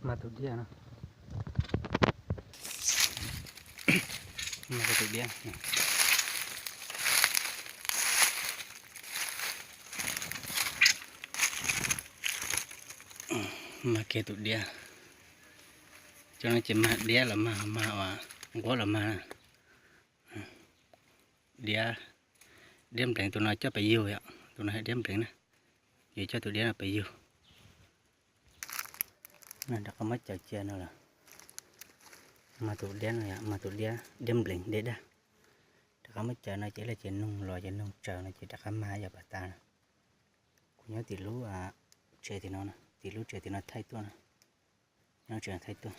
Mag tus diab no. Mag tus diab. Mag kiag tus diab. Cov no ces mag diab los mag, mag uas nquab los mag na. Diab, diab nplees tus no coj pes yug yom, tus no diab nplees na. Yus coj tus diab no pes yug. Rov qab muab cawv cia no lawm. Mag tus diab no yom, mag tus diab, diab nplees diab daj. Rov qab muab cawv no ces ib leeg ces noog los ces noog tsaws no ces rov qab mag yog pas tas na. Kuv nyob tim lub tsev tim no, tim lub tsev tim no thaij tuaj na. Nyob tsev thaij tuaj.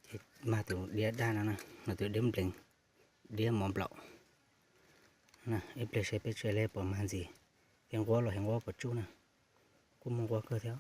Ces mag tus diab daj no na, mas tus diab nplees, diab mov nplaum. Ib pliag saib peb tsev li puas mag ntxiv, thiab nquab los thiab nquab puas tsuj na. Kuj muaj nquab kawg thiab.